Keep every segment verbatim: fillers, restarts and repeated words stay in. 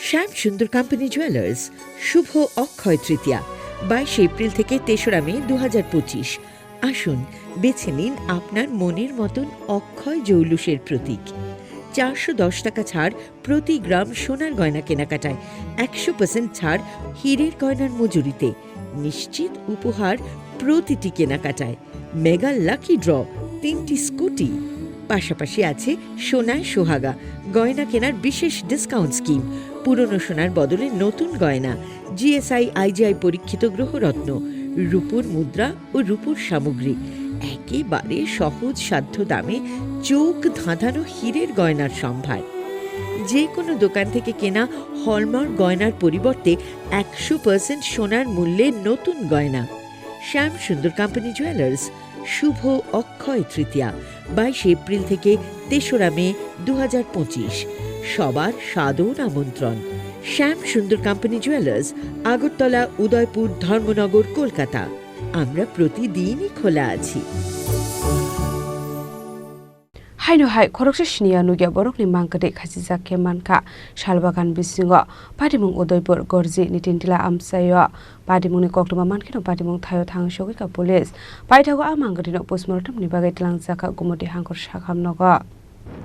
শ্যাম সুন্দর company jewellers, শুভ অক্ষয় তৃতীয়া, বাইশে এপ্রিল থেকে তেসরা মে দু হাজার পঁচিশ। আসুন, বেছে নিন আপনার মনের মতন অক্ষয় জৌলুসের প্রতীক। চারশো দশ টাকা ছাড় প্রতি গ্রাম সোনার গয়না কেনাকাটায়, একশো পার্সেন্ট ছাড় হীরের গয়নার মজুরিতে, নিশ্চিত উপহার প্রতিটি কেনাকাটায়, মেগা লাকি ড্র, তিনটি স্কুটি। পাশাপাশি আছে সোনায় সোহাগা, গয়না কেনার বিশেষ ডিসকাউন্ট স্কিম, পুরনো সোনার বদলে নতুন গয়না, জিএসআই আইজিআই পরীক্ষিত গ্রহরত্ন, রূপোর মুদ্রা ও রূপোর সামগ্রী, একেবারে সহজ সাধ্য দামে চোখ ধাঁধানো হীরের গয়নার সম্ভার। যে কোনো দোকান থেকে কেনা হলমার্ক গয়নার পরিবর্তে একশো পার্সেন্ট সোনার মূল্যে নতুন গয়না। শ্যাম সুন্দর কোম্পানি জুয়েলার্স, শুভ অক্ষয় তৃতীয়া, বাইশে এপ্রিল থেকে তেসরা মে দু হাজার পঁচিশ। সবার সাদর আমন্ত্রণ। শ্যাম সুন্দর কোম্পানি জুয়েলার্স, আগরতলা, উদয়পুর, ধর্মনগর, কলকাতা। আমরা প্রতিদিনই খোলা আছি। Haino hai khoroksa siniya nukya borokni mangkwtwi khachijak khe mankha. Salbagan bisingo patimung Udaipur Gorji Nitintila amchaio patimungni koktwma mankheno patimung thaio thang sogwikha police. Paithago a mangkwtwino postmortemni bagwi twlangjakha Gumoti Hangkor sakham nogo.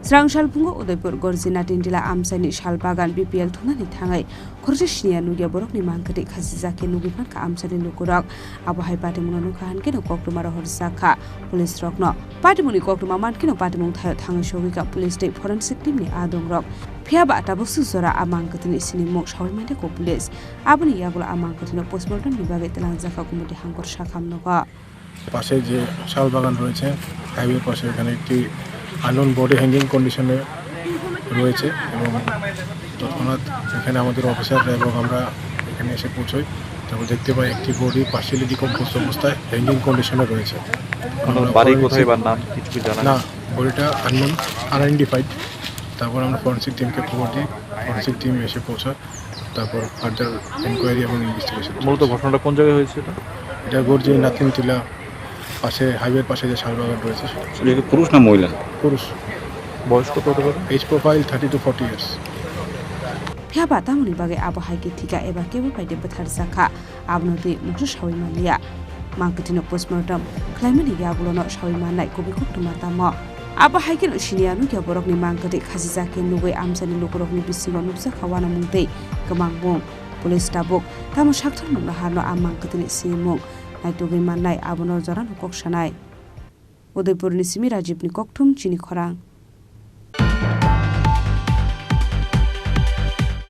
Srang salphungo Udaipur Gorji Nitintila amchaini Salbagan B P L thumnani thangwi khoroksa siniya nukya borokni mangkwtwi khachijak khe nugwi mankha amchaini lukurok. Abo hai patimungno nukha hankhe no koktwma rohorjak kha police rokno. Patimungni koktwma mankheno patimung thaio thangwi sogwikha police tei forensic team ni adongrok. Phiyaba tabuk swk jora a mangkwtwini sinimung sawi mankha police. Aboni yagulo a mangkwtwino postmortem ni bagwi twlangjakha Gumoti Hangkor sakham nogo. পাশে যে শাল বাগান রয়েছে, হাইওয়ে পাশে, এখানে একটি unknown body hanging কন্ডিশনে রয়েছে এবং তৎক্ষণাৎ এখানে আমাদের অফিসাররা এবং আমরা এখানে এসে পৌঁছই। তারপর দেখতে পাই একটি বডি পার্শিয়ালি ডিকম্পোজ অবস্থায় হ্যাঙ্গিং কন্ডিশনে রয়েছে। ওনার আমরা বাড়ি পরে কোথায় বা নাম কিছু কি জানা না, গেছে? বডিটা আননোন, আনআইডেন্টিফাইড। তারপর আমরা ফরেন্সিক টিমকে খবর দিই, ফরেন্সিক টিম এসে পৌঁছায়। তারপর ফার্দার এনকোয়ারি এবং ইনভেস্টিগেশন মূলত চলছে। ঘটনাটা কোন জায়গায় হয়েছে এটা? এটা গর্জি নাতিনটিলা পাশে, হাইওয়ের পাশে যে শালবাগান রয়েছে। এটা কি পুরুষ না মহিলা? পুরুষ। বয়স কত হতে পারে? Age profile thirty to forty years. Phiyaba tamoni bagwi abo hai khe thika eba kebo bai de bwtharjakha, abono twi mungsa sawi manliya. Mangkwtwino postmortem khlaimani yagulono sawi mannai kubui koktwma tamo. Abo hai kheno siniya nukya borokni mangkwtwi khachijak khe nugwi amchaini lukurokni bisingo nukjakha uanamung tei kwmangmung. Police tabuk tamo sakthar nukna harno a mangkwtwini sinimung naitugwi mannai, abono jorano kok sanai. Udaipurni simi Rajibni kokthum chini khorang.